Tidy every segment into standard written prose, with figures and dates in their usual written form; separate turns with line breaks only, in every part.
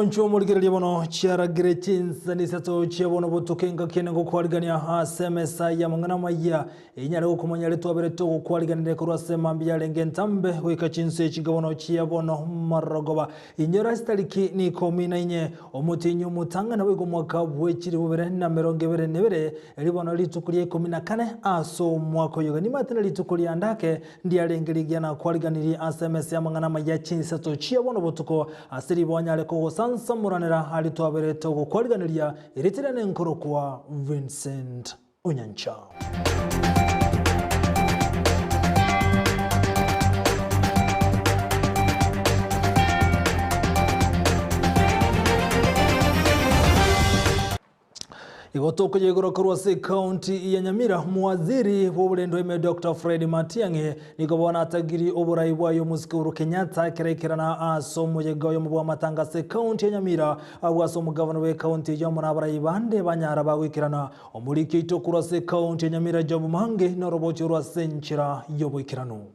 Omonchwa omorigereria bono chiaragire chinsani isato chia bono botuko engaki ene ngokwarigania ase emesa y'amang'ana amayia Inyare gokomanya aria twaberete ogokwariganera korwa ase mambia yarenge entambe goika chinse chinke bono chia bono marogoba. Inyora ase tariki nikomi na inye, omotienyi omotang'ani boigo omwaka bwe chilifu bibere na emerongo ebere na ebere, erio bono rituko ria ikomi na kane ase omwaka oyo. Nimate na rituko ria ndake ndiarenge rigiya nakwariganirie ase emesa y'amang'ana amaya chinsato chia bono botuko, ase riboa nyare kogosansamoranera aria twaberete ogokwariganeria, erieta riane nkorokwa Vincent. Onyancha. Igo tokoyia igoro korwa ase ekaunti ya Nyamira, Omowaziri bw'oborendo ime Doctor Fred Matiang'i nigo bono atagiri oborai bwaye omosike Uhuru Kenyatta ekero aikerana ase omoyega oyomo bw'amatanga ase ekaunti ya Nyamira abwo ase omogavana bw'ekaunti eyio amo nabarai bande banyara bagoikerana Omoriki oito korwa ase ekaunti ya Nyamira Job Mange norobochie orwa ase enchera y'oboikeranu.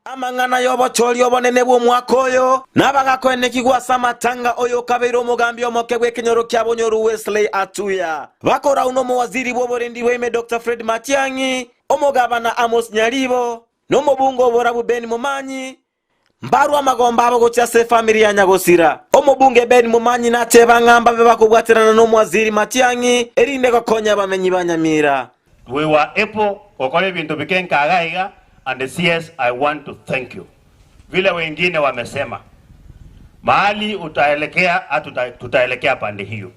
Amang'ana y'obochori obonene bw'omwaka oyo nabagakoenekigwa ase amatanga oyo okabeire omogambi omoke bw'ekenyoro kia Bonyoru Wesley Atuya. Bakorau nomowaziri bw'oborendi bwaime Doctor Fred Matiang'i, omogabana Amos Nyaribo, na omobunge oborabu Ben Momanyi, Mbarue amagomba abo gochia ase efamiri ya nyagosira. Omobunge Ben Momanyi nateba ng'a mbabe bakobwaterana n'Omwaziri Matiang'i erinde gokonya abamenyi ba Nyamira.
We were able gokora ebinto bike nkaga iga and CS I want to thank you. Vile wengine wamesema mahali utaelekea hatuta tutaelekea pande hiyo.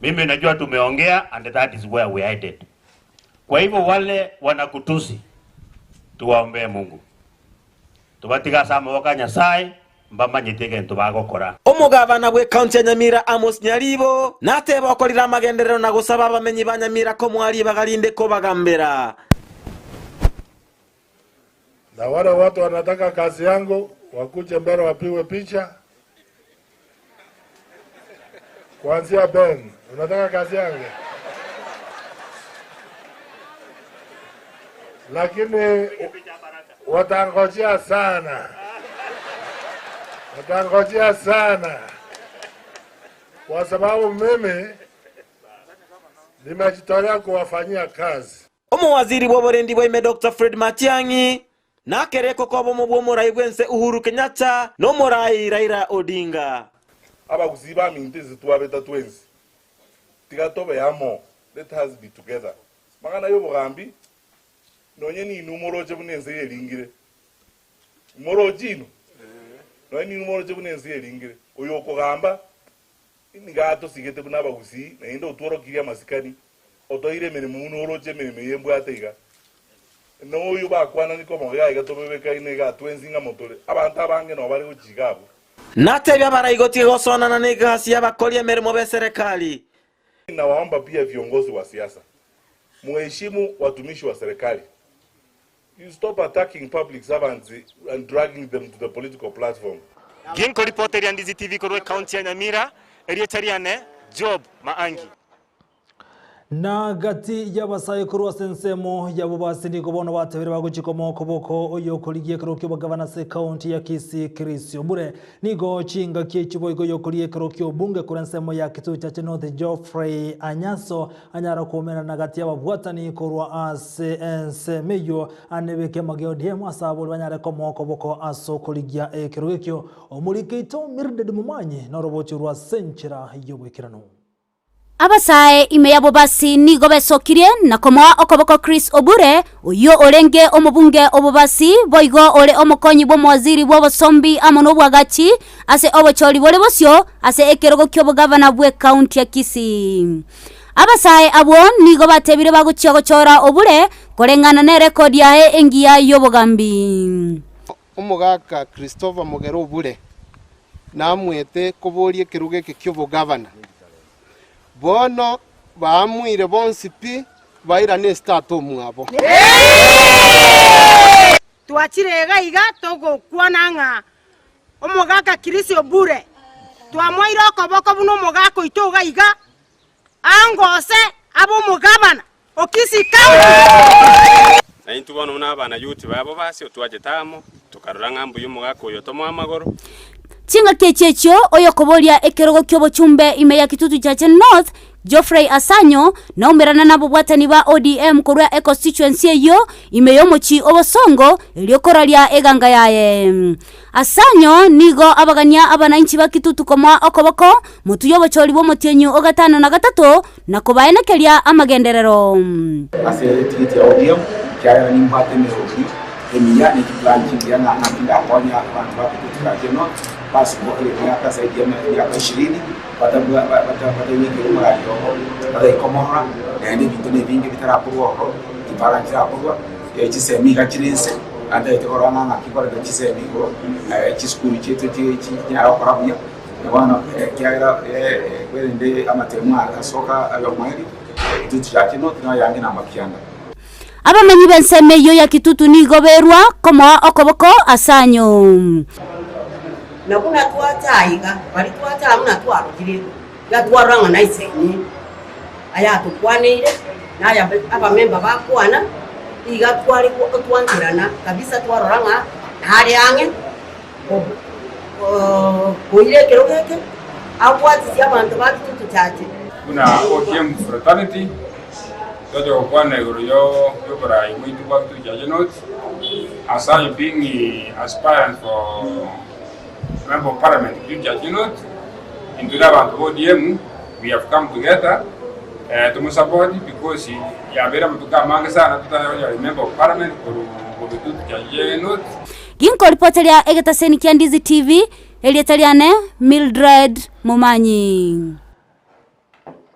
Mimi najua tumeongea and that is where we are headed. Kwa hivyo wale wanakutusi tuwaombee Mungu. Tobatige ase amaboko a Nyasae, mbamanyete egento bagokora.
Omogabana bw'ekaunti ya Nyamira Amos Nyaribo nateba okorire amagenderero na gosaba abamenyi ba Nyamira komoa ribaga rinde kobagambera.
Na wale watu wanataka kazi yangu wakuje mbele wapigwe picha. Kuanzia Ben, unataka kazi yangu? Lakini watangojea sana, watangojea sana, kwa sababu mimi nimejitolea kuwafanyia kazi.
Omowaziri bw'oborendi bwaime Doctor Fred Matiang'i nakereko k'obomo bw'omorai bw'ense Uhuru Kenyatta na omorai Raila Odinga.
Abagusii baminto inse twabeta twensi, tiga tobe amo, let us be together. Mang'ana y'obogambi, nonye ninwe moroche buna ense yeringire, moroche inwe? Nonye ninwe moroche buna ense yeringire, oyo okogamba nigo atosigete buna abagusii, naende otworokirie amasikani, otoire emeremo buna oroche emeremo eye mbwate iga. Na oyo bakwanani komo iga iga tobebekaine iga twensi ng'amo tore, abanto abange nao bare gochia iga abwo.
Natebie abarai gotiga gosonana negasi y'abakori emeremo b'eserekari.
Nawaomba pia viongozi wa siasa muheshimu watumishi wa serikali you stop attacking public servants and dragging them to the political platform.
Ginkoripoteria Ndizi TV korwa ekaunti ya Nyamira, erieta riane Job Maangi.
Na gati y'abasae korwa ase ensemo y'abobasi nigo bono batebire bagochia komoa okoboko oyokorigia ekero ki'obogavana ase ekaunti ya Kisii Chris Obure. Nigo chingaki echi boigo oyokorigia ekero ki'obunge korwa ensemo ya Kitutu Chache North Geoffrey Anyaso anyara koumerana gati y'ababwatani korwa ase ensemo eyio anebeke amage ODM ase abori banyare komoa okoboko ase okorigia ekerogo ekio. Omoriki oito Mildred Momanyi norobochie rwa ase enchera y'oboikeranu.
Abasae ime y'abobasi nigo besokirie na komoa okoboko Chris Obure, oyio orenge omobunge obobasi, boigo ore omokonyi bw'omowaziri bw'obosombi amo nobwagachi ase obochori bore bosio ase ekerogo ki'obogavana bw'ekaunti ya Kisii. Abasae abwo nigo batebire bagochia gochora Obure koreng'ana nerekodi yaye engiya y'obogambi.
Omogaka Christopher Mogere Obure namwete koboria ekerogo eke ki'obogavana. Bono baamuire bonsi pi, bairane ase tata omwabo.
Twachire iga iga togokwana ng'a omogaka Chris Obure twamoeire okoboko buna omogaka oito iga iga, angose abe omogavana o Kisii County.
Na intwe bono buna abanayuti babo b'Asia twachete amo, tokarora ng'a mbuya omogaka oyo tomoe amagoro.
Chingaki echi echio oyokoboria ekerogo ki'obochumbe ime ya Kitutu Chache North, Geoffrey Asanyo, naumerana nabobwatani ba ODM korwa econstituency eyio ime y'omochie o Bosongo erio koraria eganga yaye. Asanyo nigo abagania abanainchi ba Kitutu komoa okoboko motwe y'obochori bw'omotienyi o gatano na gatato na kobaenekeria amagenderero.
Ase etigiti ya ODM, ekiagera nimbwate emerobio emiya ne chiplan chingiya ng'a naki ndakonye abanto ba Kitutu Chache North basubokire emiaka zaidi ya emiaka ishirini batabwa bataigwekire omorari obo bataikomorora naende ebinto nebinge bitarakorwa ororo chipara nchirakorwa chisemi iga chire inse ntagete korora ng'a ng'aki nkoreta chisemi igoro chisukuru chiaito chinyare gokora buya. Na bono ekiagera kwerende amatemo asoka abe omweri, intwe tichachire noti noyange namakianda.
Abamenyi b'ensemo eyio ya Kitutu nigo berwa komoa okoboko ase anyo.
Na buna twacha aiga, baria twacha aa buna twarorire, iga twarora ng'a naise inye ayatokwaneire, na aya abamemba bakwana, iga tware gotwancherana kabisa twarora ng'a nare ang'e. Koira ekerogo eke, abwatisie abanto ba Kitutu Chache.
Buna ODM fraternity, toche gokwana igoro y'oborai bwaito bwa Kitutu Chache North, as I being aspirant for member of parliament Kitutu Chache North, intwe na abanto ba ODM we have come together tomosupport because yabeire amatuko amange sana totanyara konyora member of parliament korwa Kitutu Chache North.
Ginkoripoteria egetaseni kia Ndizi TV, erieta riane Mildred Momanyi.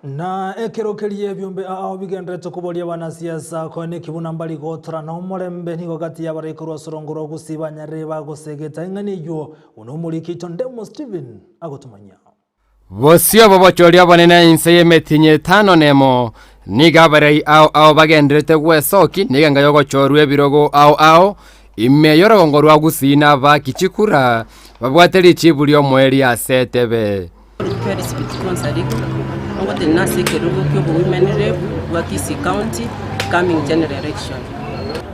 Na ekero keria ebiombe ao bigenderete koboria abanasiasa koe nekibuna mbari gotora na omorembe nigo gati y'abarai korwa ase orongo rwa Gusii banyarire bagosegeta eng'ana eyio buna omoriki oito Ndemo Stephen agotomanyia.
Bosio bw'obochori obonene inse y'emetienyi etano nemo, nigo abarai ao ao bagendererete gwesoki negenka y'ogochorwa ebirogo ao ao ime y'orogongo rwa Gusii na abaaki chikura babwate richibu ri'omoerio ase etebe.
Felicity Konsarigo, ogotenena ase ekerogo ki'obowomen rep bwa Kisii County coming general election.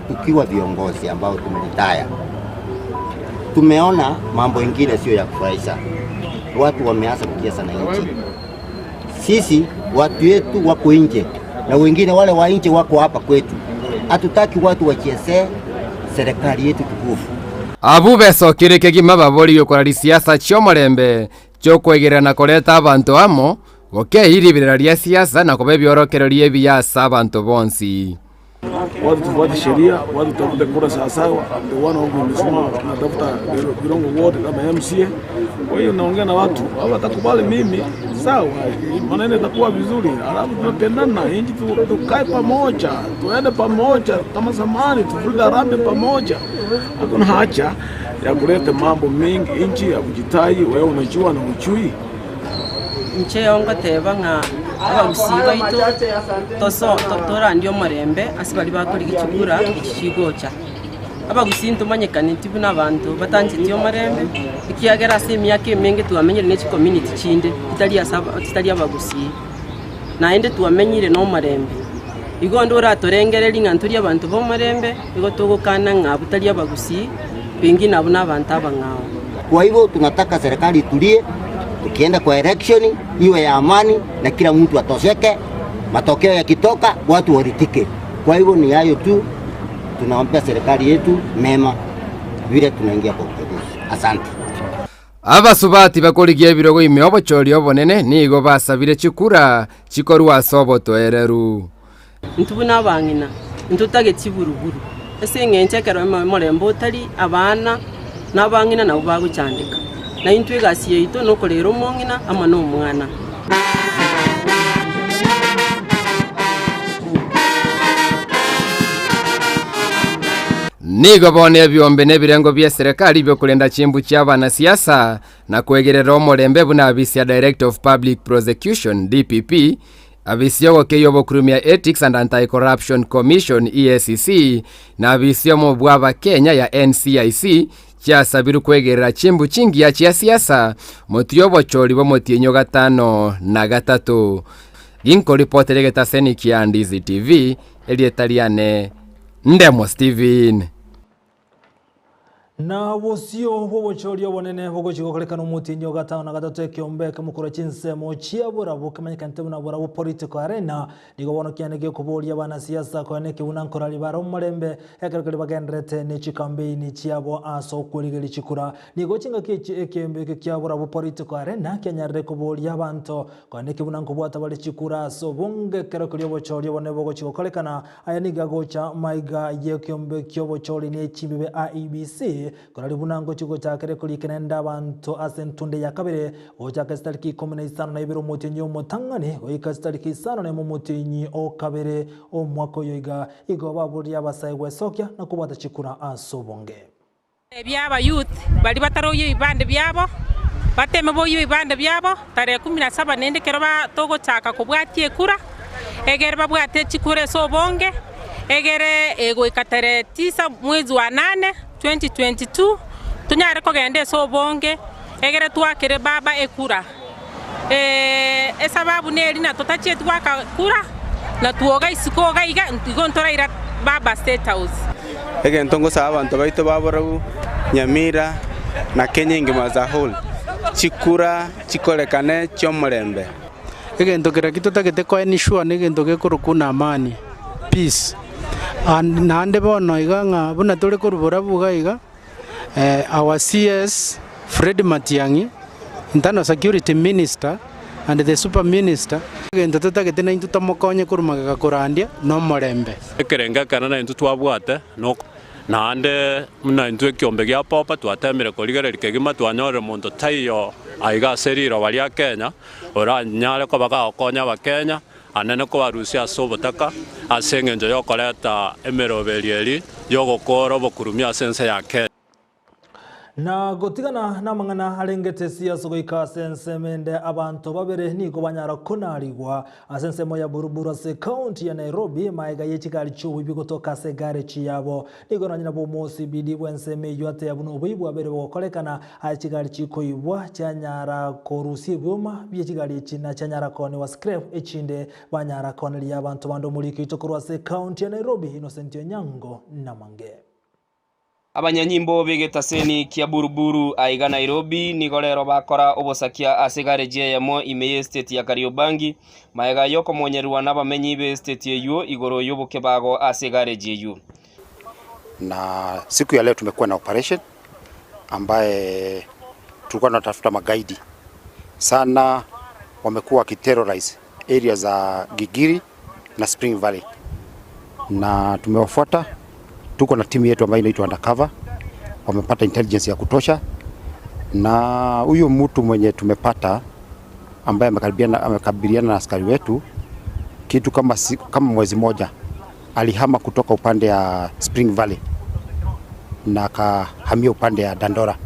Tukiwa viongozi ambao tumeritaya, tumeona mambo ingine sio ya kufurahisha. Watu wameanza kucheza na nchi. Sisi watu wetu wako nje na wengine wale wa nje wako hapa kwetu. Hatutaki watu wachezee serikali yetu tukufu.
Abwo besokire kegima baborigwe korari siasa chi'omorembe chi'okwegerera na koreta abanto amo, gokeyia riberera ria siasa na koba ebiorokererio ebiya ase abanto bonsi.
Watu tufuate sheria, watu tutafute kura sawasawa. Ndio wana wangu wamesimama, tunatafuta virongo wote kama MCA. Kwa hiyo naongea na watu hawatakubali mimi, sawa, maneno itakuwa vizuri, alafu tunapendana nchi, tukae pamoja, tuende pamoja kama zamani, tuvuruge harambee pamoja. Hakuna haja ya kuleta mambo mengi nchi ya kujitai, wewe unajua na ujui.
Inche ngoteba ng'a abagusii baito toso torandie omorembe ase baria bakorigia chikura echi chigocha. Abagusii ntomanyekaneti buna abanto batancheti omorembe, ekiagera ase emiaka emenge twamenyire ne chicommunity chinde chitari ase chitari abagusii, naende twamenyire na omorembe. Igo onde oratorengererie ng'a ntori abanto b'omorembe, igo togokana ng'a abwo tari abagusii, pengine abwo nabanto abang'ao.
Kwa hivyo tunataka serikali itulie, tukienda kwa election iwe ya amani na kila mtu atosheke, matokeo yakitoka watu waridhike. Kwa hivyo ni hayo tu, tunaombea serikali yetu mema vile tunaingia kwa uchaguzi. Asante.
Abasubati bakorigia ebirogo ime obochori obonene nigo basabire chikura chikorwa ase obotoereru.
Intwe buna abang'ina ntotageti buruburu, ase engencho ekero omorembe otari, abana na abang'ina nabwo bagochandeka. Na intwe egasi yaito nokorera omong'ina amo nomwana.
Nigo bono ebiombe na ebirengo bi'eserekari bi'okorenda chimbu chi'abanasiasa na kwegerera omorembe buna abisi ya Director of Public Prosecution, DPP, abisi y'ogokeyia obokurumia Ethics and Anti-Corruption Commission, EACC, na abisi y'omobw'Abakenya ya NCIC chiasabirwe kwegerera chimbu chingiya chia siasa motwe y'obochori bw'omotienyi o gatano na gatato. Ginkoripotera egetaseni kia Ndizi TV, erieta riane Ndemo Steven.
Na bosio bw'obochori obonene bogochia gokorekana omotienyi o gatano na gatato ekeombe ekemo korwa chinsemo chia borabu kemanyekanete buna Borabu Political Arena nigo bono kiane gekoboria abanasiasa koyana ekebuna nkorari bare omorembe ekero keria bagendererete ne chikambeini chiabo ase okwerigeria chikura. Nigo chingaki echi ekeombe eke kia Borabu Political Arena kianyarire koboria abanto koyana ekebuna nkobwata bare chikura ase obonge ekero keria obochori obonene bogochia gokorekana Aya nigo agocha maiga y'ekeombe ki'obochori ne chimbibe IEBC, korari buna ngochia gochakera ekoriika naende abanto ase entunde ya kabere, gochaka chitariki ikomi na isano na ibere omotienyi omotang'ani goika chitariki isano nemo omotienyi o kabere omwaka oyo iga, igo baboria abasae gwesokia na kobwata chikura ase obonge.
Ebia abayouth baria bataroyia ebibande biabo, bateme boyie ebibande biabo tarehe kumi na saba naende ekero ba togochaka kobwatia ekura, egere babwate chikura ase obonge, egere egoika tarehe tisa mwezi wa nane 2022, tonyare kogenda ase obonge, egere twakere baba ekura. Esababu neri na totachieti goaka kura, na twoga isiko iga iga, igo ntoraira baba State House.
Egento ngosaba abanto baito ba Borabu, Nyamira na Kenya engima as a whole, chikura chikorekane chi'omorembe.
Egento keria ki totagete koensure na egento gekorokwa buna amani, peace. And naende bono iga ng'a buna tore korwa Borabu iga iga, Our CS Fred Matiang'i, Internal Security Minister and the Super Minister, egento totagete naintwe tomokonye korwa magega korandia nomorembe.
Ekerengo ekenene intwe twabwate nok naende buna intwe ekiombe gia Popa twatemire korigereria kegima twanyorire monto taiyo aiga ase riroba ria Kenya oranyare koba gagokonya abakenya Anene kobarusia ase obotaka ase engencho y'okoreta emeroberio eri y'ogokoora obokurumia ase ense ya Kenya.
Na gotigana namang'ana arengete siasa goika ase ensemo ende abanto babere nigo banyara konarigwa ase ensemo ya Buruburu ase ekaunti ya Nairobi maega ye chigari chioboibi gotoka ase egarechi yabo. Nigo nonye nabo omosibidi bw'ensemo eyio ateba buna oboibi bwabere bogokorekana Ase chigari chikoibwa chianyara korusia ebioma bie chigari echi na chianyara koonigwa scrap echinde banyara kooneria abanto bande omoriko oito korwa ase ekaunti ya Nairobi Innocent Onyango Namange.
Abanyanyimbo b'egetaseni kia Buruburu aiga Nairobi nigo rero bakora obosakia ase egareji eyemo ime y'esiteti ya Kariobangi magega y'okomonyererwa nabamenyi b'esiteti eyio igoro y'obokebago ase egareji eyio.
Na siku ya leo tumekuwa na operation ambaye tulikuwa tunatafuta magaidi sana, wamekuwa wakiterrorize area za Gigiri na Spring Valley, na tumewafuata. Tuko na timu yetu ambayo inaitwa undercover, wamepata intelligence ya kutosha, na huyu mtu mwenye tumepata ambaye amekaribiana amekabiliana na askari wetu kitu kama, si, kama mwezi moja alihama kutoka upande ya Spring Valley na akahamia upande ya Dandora,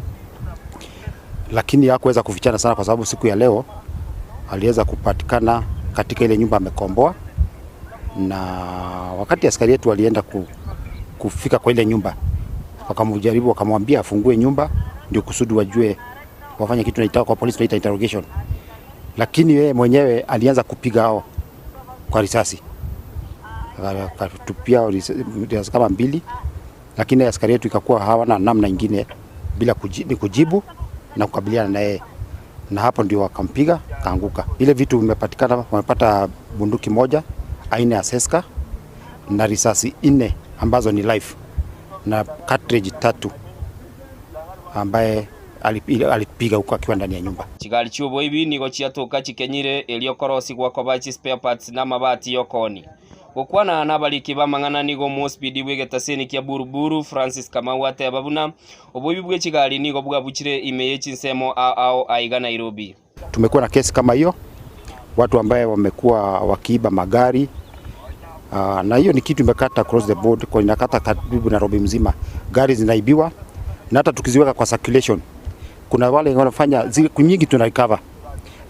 lakini hakuweza kufichana sana kwa sababu siku ya leo aliweza kupatikana katika ile nyumba amekomboa, na wakati askari yetu walienda ku, kufika kwa ile nyumba wakamjaribu, wakamwambia afungue nyumba ndio kusudi wajue wafanye kitu naita kwa polisi tunaita interrogation, lakini yeye mwenyewe alianza kupiga hao kwa risasi akatupia risasi kama mbili, lakini askari yetu ikakuwa hawana namna ingine bila kuji, ni kujibu na kukabiliana na yeye, na hapo ndio wakampiga kaanguka. Ile vitu vimepatikana, wamepata bunduki moja aina ya Seska na risasi nne ambazo ni live na cartridge tatu ambaye alipiga huko akiwa ndani ya nyumba.
Chigari chi'oboibi nigo chiatoka chikenyire, erio korosigwa koba chispare parts na amabati y'okooni. Gokwana nabariki b'amang'ana nigo omosibidi bw'egetaseni kia Buruburu Francis Kamau ateba buna oboibi bwe chigari nigo bwabuchire ime ye chinsemo ao ao aiga Nairobi.
Tumekuwa na kesi kama hiyo, watu ambaye wamekuwa wakiiba magari uh, na hiyo ni kitu imekata across the board, kwa inakata karibu Nairobi mzima, gari zinaibiwa na hata tukiziweka kwa circulation, kuna wale wanafanya zile nyingi tuna recover,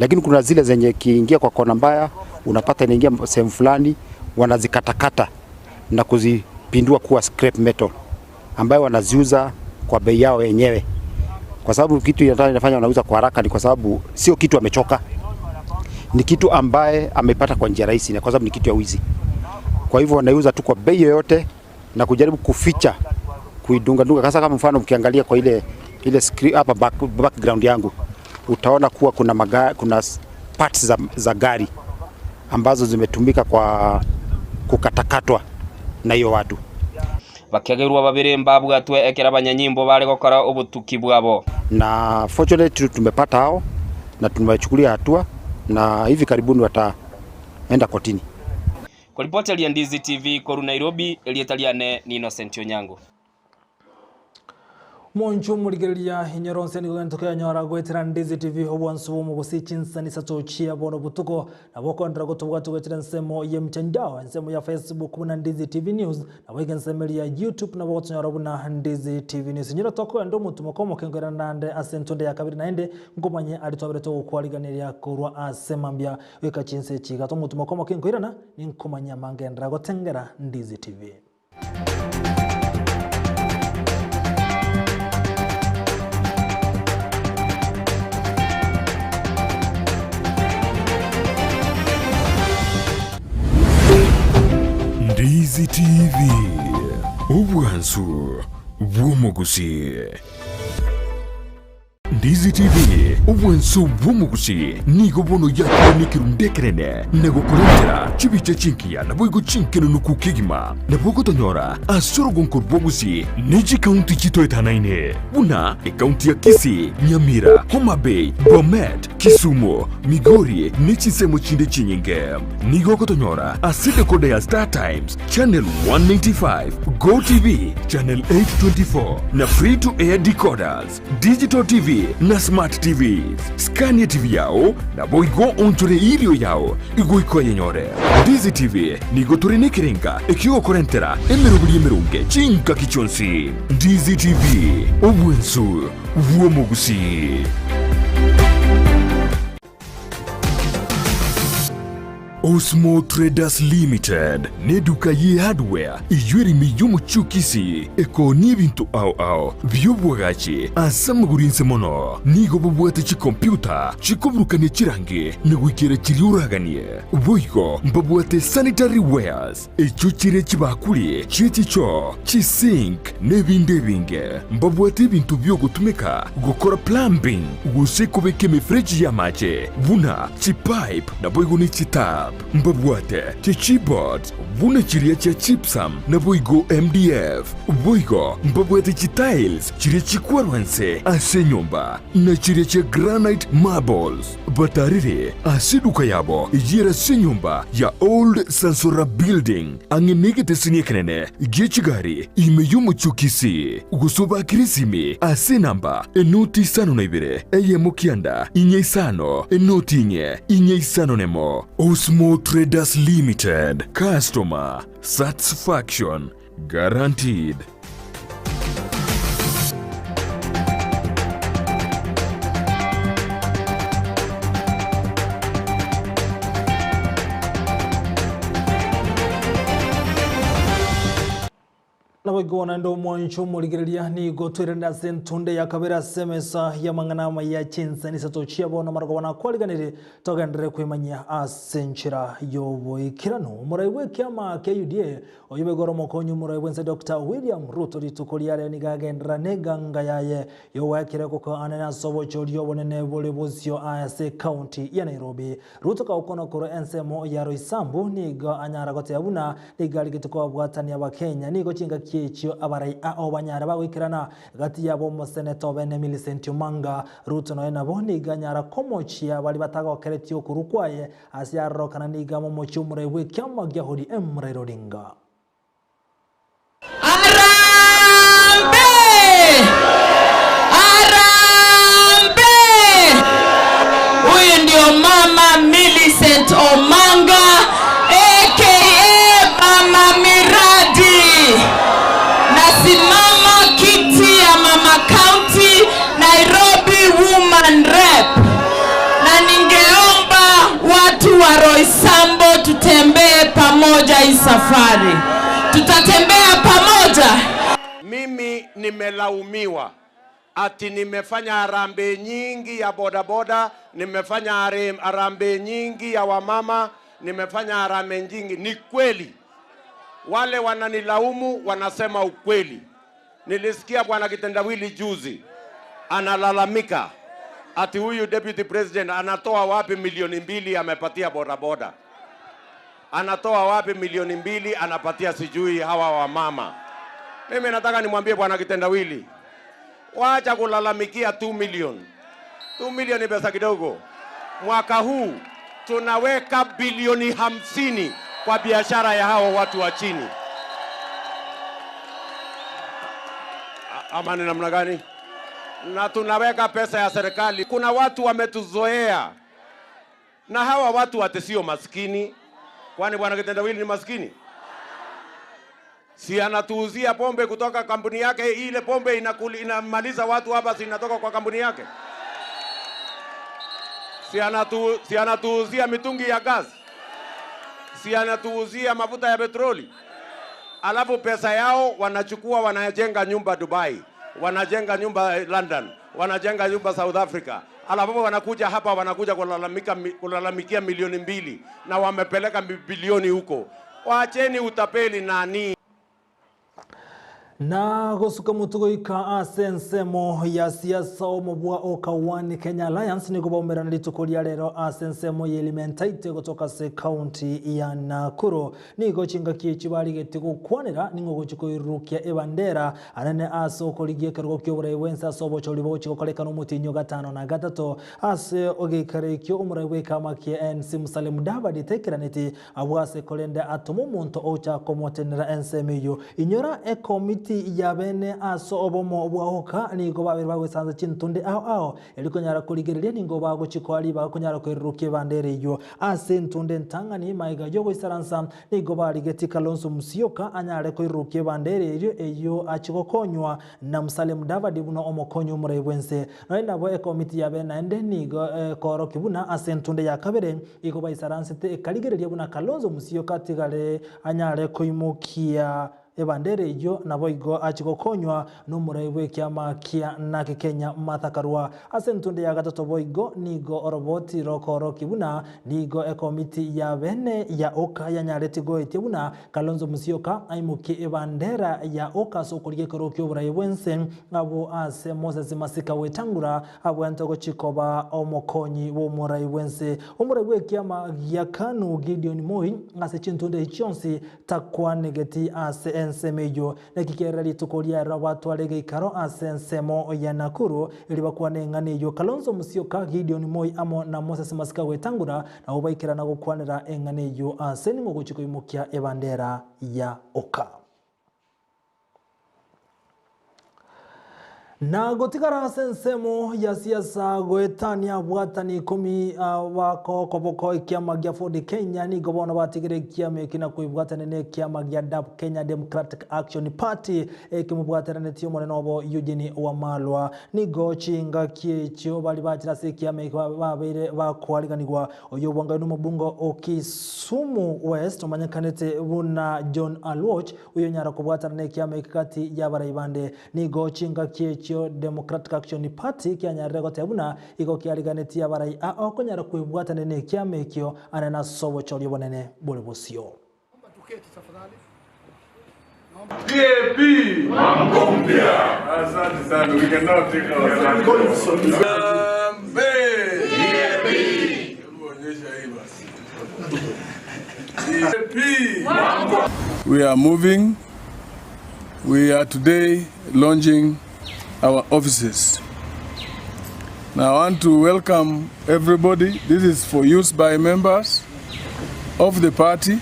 lakini kuna zile zenye kiingia kwa kona mbaya, unapata inaingia sehemu fulani, wanazikatakata na kuzipindua kuwa scrap metal ambayo wanaziuza kwa bei yao wenyewe, kwa sababu kitu inafanya wanauza kwa haraka ni kwa sababu sio kitu amechoka, ni kitu ambaye amepata kwa njia rahisi, na kwa sababu ni kitu ya wizi. Kwa hivyo wanaiuza tu kwa bei yoyote na kujaribu kuficha kuidungadunga. Sasa kama mfano ukiangalia kwa ile ile screen hapa back, background yangu utaona kuwa kuna maga, kuna parts za, za gari ambazo zimetumika kwa kukatakatwa na hiyo watu.
Bakegerwa babere mbabwatwe ekero abanyanyimbo bare gokora obotuki bwabo.
Na fortunately tumepata hao na tumewachukulia hatua na hivi karibuni wataenda kotini.
Koripoteria Ndizi TV koru Nairobi, erieta riane ni Innocent Onyango.
Monchu murigereria inyoronse nigo gento kenyora gwetera Ndizi TV obwansu bw'omogosi chinsani isato chia bono botuko nabo okondera gotobwata gwetera ensemo ya mtandao ensemo ya Facebook buna Ndizi TV News nabo iga ensemo eria ya YouTube nabo gotonyora buna Ndizi TV News. Inyora tokoenda omotumo komokengoera nande ase entonde ya kabere naende nkomanye aria twabere togokwariganeria korwa ase mambia goika chinsa echi iga tomotumo komokengoirana ninkomanye amangendera gotengera Ndizi TV.
Ndizi TV, obwansu bw'omogusi. Ndizi TV, obwansu bw'omogusi, nigo bono yakire nekerundu ekenene na gokorentera chibicha chinkiya naboigo chinkenenuku kegima. Nabo ogotonyora ase orogonko rw'obogusi ne chikaunti chitoetanaine buna ekaunti ya Kisii, Nyamira, Homa Bay, Bomet, Kisumu, Migori ne chinsemo chinde chinyinge. Nigo ogotonyora ase decoder ya Star Times, Channel 195, Go TV, Channel 824 na Free to Air decoders, Digital TV na Smart TVs. Skania TV yao naboigo onchore irio yao igoika oyenyore. Ndizi TV nigo tore nekerenga ekiogokorentera emeroberi emeronge chingaki chionsi. Ndizi TV, obwensu bw'omogusii. Osmo Traders Limited neduka ye hardware eyio ere ime y'omochie o Kisii ekoonia ebinto ao ao bi'obwagachi ase amagoro inse mono. Nigo bobwate chikompiuta chikoburukania chirangi na goikera chiria oraganie. Boigo mbabwate sanitary wares echio chire chibakuri chie chichoo, chisink na ebinde ebinge. Mbabwate ebinto bi'ogotumeka gokora plumbing gose kobeka emefereji y'amache buna chipipe naboigo ne chitap. Mbabwate chichipboards buna chiria chia gypsum naboigo MDF. Boigo mbabwate chitiles chiria chikwarwa nse ase enyomba na chiria chia granite marbles. Batarire ase eduka yabo eyio ase enyomba ya Old Sansora Building ang'e negeteseni ekenene gie chigari ime y'omochie o Kisii, gose obakere esimi ase enamba enoti isano na ibere eyemo kianda inye isano enoti inye inye isano nemo. Osmo Traders Limited, Customer Satisfaction Guaranteed.
Naboigo naende omwancho omorigereria nigo twerende ase entunde ya kabere ase emesa y'amang'ana amaya chinsani isato chia bono amarogoba nakwariganire togenderere kwemanyia ase enchera y'oboikeranu. Omorai bw'ekiama kia UDA Oyio boigo ore omokonyi omorai bw'ense Doctor William Ruto rituko riare nigo agenderera neganga yaye y'ogoakera kokoanene ase obochori obonene bore bosio ase ekaunti ya Nairobi. Ruto kagokwana korwa ensemo ya Roysambu nigo anyara goteba buna nigo arigete kobabwatania abakenya nigo chingaki echio abarai ao banyare bagoikerana gati yabo omoseneta obene Millicent Omanga. Ruto nonya nabo nigo anyara komochia baria batagokeretie okorwa kwaye Ase arorokana nigo amomochie omorai bw'ekiama gia ODM Raila Odinga.
Harambee! Harambee! Huyu ndio mama Millicent Omanga aka Mama Miradi. Nasimama kiti ya Mama County Nairobi Woman Rep. Na ningeomba watu wa Roysambu tutembee pamoja hii safari. Tutatembea pamoja.
Mimi nimelaumiwa ati nimefanya harambee nyingi ya bodaboda, nimefanya harambee nyingi ya wamama, nimefanya harambee nyingi. Ni kweli, wale wananilaumu wanasema ukweli. Nilisikia bwana Kitendawili juzi analalamika ati huyu deputy president anatoa wapi milioni mbili amepatia bodaboda, anatoa wapi milioni mbili anapatia sijui hawa wamama. Mimi nataka nimwambie bwana Kitendawili, wacha kulalamikia 2 million. 2 million ni pesa kidogo. Mwaka huu tunaweka bilioni hamsini kwa biashara ya hawa watu wa chini. A- Ama ni namna gani? Na tunaweka pesa ya serikali. Kuna watu wametuzoea, na hawa watu ati sio maskini. Kwani bwana Kitendawili ni maskini? Si anatuuzia pombe kutoka kampuni yake? Ile pombe inakuli, inamaliza watu hapa, si inatoka kwa kampuni yake? Si anatu, si anatuuzia mitungi ya gas? Si anatuuzia mafuta ya petroli? Alafu pesa yao wanachukua wanajenga nyumba Dubai, wanajenga nyumba London, wanajenga nyumba South Africa. Alafu wanakuja hapa wanakuja kulalamika, kulalamikia milioni mbili na wamepeleka bilioni huko. Waacheni utapeli nani.
Na gosuka motu goika ase ensemo ya siasa omobua oka One Kenya Alliance nigo baumerana rituko ria rero ase ensemo ya Elementaita gotoka ase county ya Nakuru. Nigo chingaki echi barigete gokwanera nigo gochi koirurukia ebandera anene ase okorigia ekerogo kia oborai bwense ase obochori bogochi gokorekana omotinyo gatano na gatato ase ogeikara ekio omorai bwa ekama kia NC Musalia Mudavadi tekeraneti abwo ase korende atoma omonto ocha komotenera ensemo eywo. Inyora ekomiti ya bene ase obomo bwa oka nigo babere bagoisansa chintunde ao ao eri konyara korigereria nigo bagochi koa ribaga konyara koirurukia ebandera eywo ase entunde entang'ani maiga yogoisaransa nigo barigeti Kalonzo Musyoka anyare koirurukia ebandera erio eywo achi gokonywa na Musalia Mudavadi buna omokonyi omorai bwense. Nonya nabo ekomiti ya bene naende nigo ekoorokia buna ase entunde ya kabere igo baisaransete ekarigereria buna Kalonzo Musyoka atigare anyare koimokia ebandera eyio naboigo achie gokonywa nomorai bw'ekiama kia Naki Kenya Martha Karua. Ase entunde ya gatato boigo nigo oroboti rokoorokia buna nigo ekomiti ya bene ya Oka yanyaretie goetia buna Kalonzo Musyoka aimokie ebandera ya Oka ase okorigia ekerogo ki'oborai bw'ense abwo ase Moses Masika Wetangula abwenerete gochia koba omokonyi bw'omorai bw'ense. Omorai bw'ekiama gia Kanu Gideon Moi ase chintunde echi chionsi Takwanegeti ase ensemo eyio. Naki kera rituko riarero abatware egeikaro ase ensemo ya Nakuru, erio bakwane eng'ana eyio. Kalonzo Musyoka, Gideon Moi amo na Moses Masika Wetangula nabwo baikerana gokwanera eng'ana eyio ase ning'o ogochia koimokia ebandera ya Oka. Na gotigara ase ensemo ya siasa goetania abwatani ikomi bakokoboko ekiama gia Ford Kenya nigo bono batigire ekiama eki na koibwatania na ekiama gia DAP Kenya Democratic Action Party ekemobwateranetie omonene obo Eugene Wamalwa. Nigo chingaki echio baria bachire ase ekiama eki babeire bakoariganigwa Oyio obwangaine omobunge o Kisumu West omanyekanete buna John Aluoch Oyonyara kobwatana nekiama eke gati y'abarai bande. Nigo chingaki echio Democratic Action Party kianyarire goteba buna igo kiariganetie abarai ao konyara kwebwatania nekiama ekio ane nase obochori obonene bore bosio.
DAP! Mwamko mpya! Asante sana. We can now take our Harambee! DAP! Hebu onyesha hii basi. DAP!
We are moving. We are today launching our offices. Now I want to welcome everybody. This is for use by members of the party.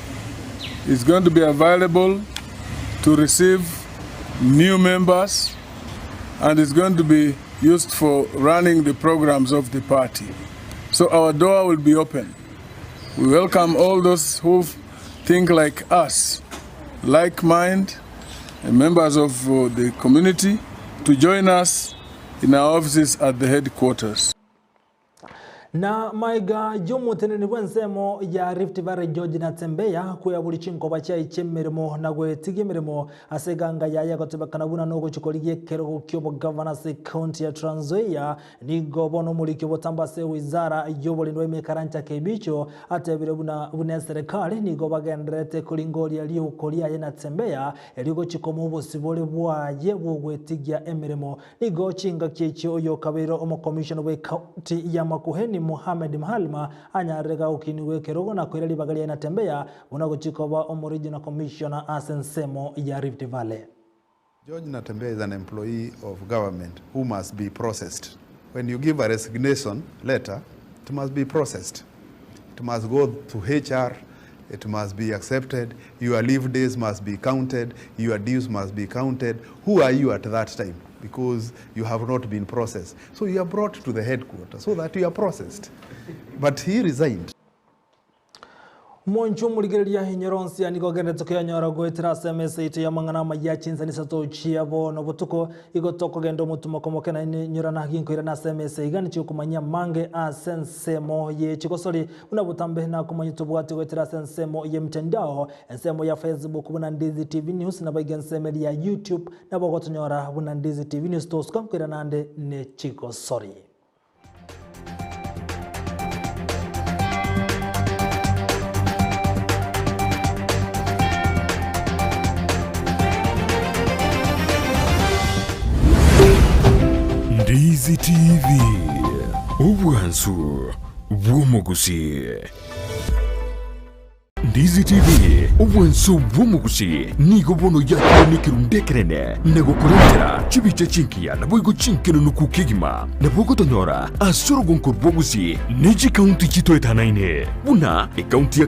It's going to be available to receive new members and it's going to be used for running the programs of the party. So our door will be open. We welcome all those who think like us, like mind, and members of uh, the community to join us in our offices at the headquarters.
Na maiga y'omoteneni bw'ensemo ya Rift Valley George Natembeya kweyaburi chinkoba chiaye chi'emeremo na gwetigia emeremo ase eganga yaye egotebekana buna nogochia korigia ekerogo ki'obogavana ase ecounty ya Trans Nzoia. Nigo bono omoriki obotambe ase ewizara y'oborendi bwa emekarancha Kibicho atebire buna buna eserekari nigo bagendererete koringoria riuko riaye Natembeya erio gochia komoa obosibore bwaye bw'ogwetigia emeremo. Nigo chingaki echio oyokabeire omokomishona bw'ecounty ya Makuheni Mohamed Mhalma anyarire gagokinigwa ekerogo na koira ribaga riaye Natembeya buna gochia koba omoregional commissioner ase ensemo ya Rift Valley.
George Natembeya is an employee of government who must be processed. When you give a resignation letter, it must be processed. It must go to HR, it must be accepted, your leave days must be counted, your dues must be counted. Who are you at that time? Because you have not been processed. So you are brought to the headquarters so that you are processed. But he resigned.
Omonche omorigereria inyoro onsi nigo ogenderete koyanyora goetera ase emesa yaito y'amang'ana amaya chinsani isato chia bono botuko. Igo tokogenda omotumo komoke naende nyorana ginkoirana ase emesa iga nichie okomanyia amange ase ensemo ye chigosori buna botambe nakomanya tobwate goetera ase ensemo y'emitandao, ensemo ya Facebook buna Ndizi TV News naboigo ensemo eria ya YouTube nabo ogotonyora buna Ndizi TV News tosuka nkoirana ande ne chigosori.
Ndizi TV, obwansu bw'omogusii. Ndizi TV, obwansu bw'omogusii, nigo bono yakire nekerundu ekenene na gokorentera chibicha chingiya naboigo chinkenenuku kegima. Nabo ogotonyora ase orogonko rw'ogusii ne chikaunti chitoetanaine buna ekaunti ya.